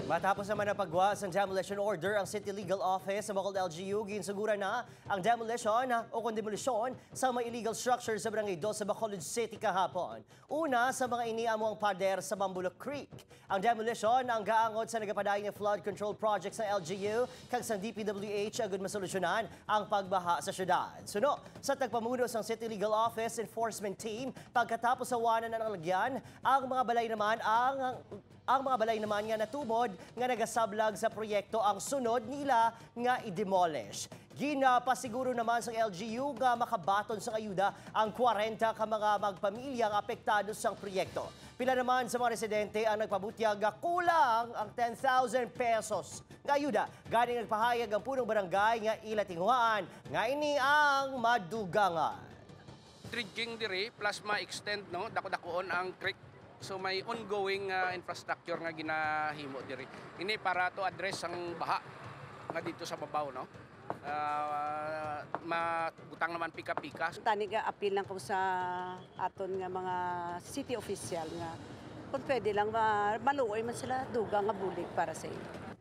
Matapos naman ang pagwa sa demolition order, ang City Legal Office sa Bacolod LGU ginsugura na ang demolition o kung demolisyon sa mga illegal structures sa Barangay 2 sa Bacolod City kahapon. Una sa mga ini amo ang pader sa Mambulok Creek. Ang demolition ang gaangot sa nagapadayon nga flood control project sa LGU kag sa DPWH agud masolusyonan ang pagbaha sa syudad. Suno sa tagpamuno sa City Legal Office Enforcement Team, pagkatapos sa wanan na ng lagyan, ang mga balay naman nga natubod nga nagasablag sa proyekto ang sunod nila nga i-demolish. Ginapasiguro naman sa LGU nga makabaton sa ayuda ang 40 ka mga magpamilya nga apektado sa proyekto. Pila naman sa mga residente ang nagpabutyag nga kulang ang 10,000 pesos nga ayuda. Ganing nagpahayag ang punong barangay nga ila tinguhaan nga ini ang madugangan. Dredging diri plus ma-extend, no, dako-dakoon ang creek, so may ongoing infrastructure nga ginahimo diri ini para to address ang baha nga dito sa babaw, no, mabutang naman pika-pika. Tani ga appeal lang ko sa aton nga mga city official nga kung pwede lang maluoy man sila dugang nga bulig para sa ilo.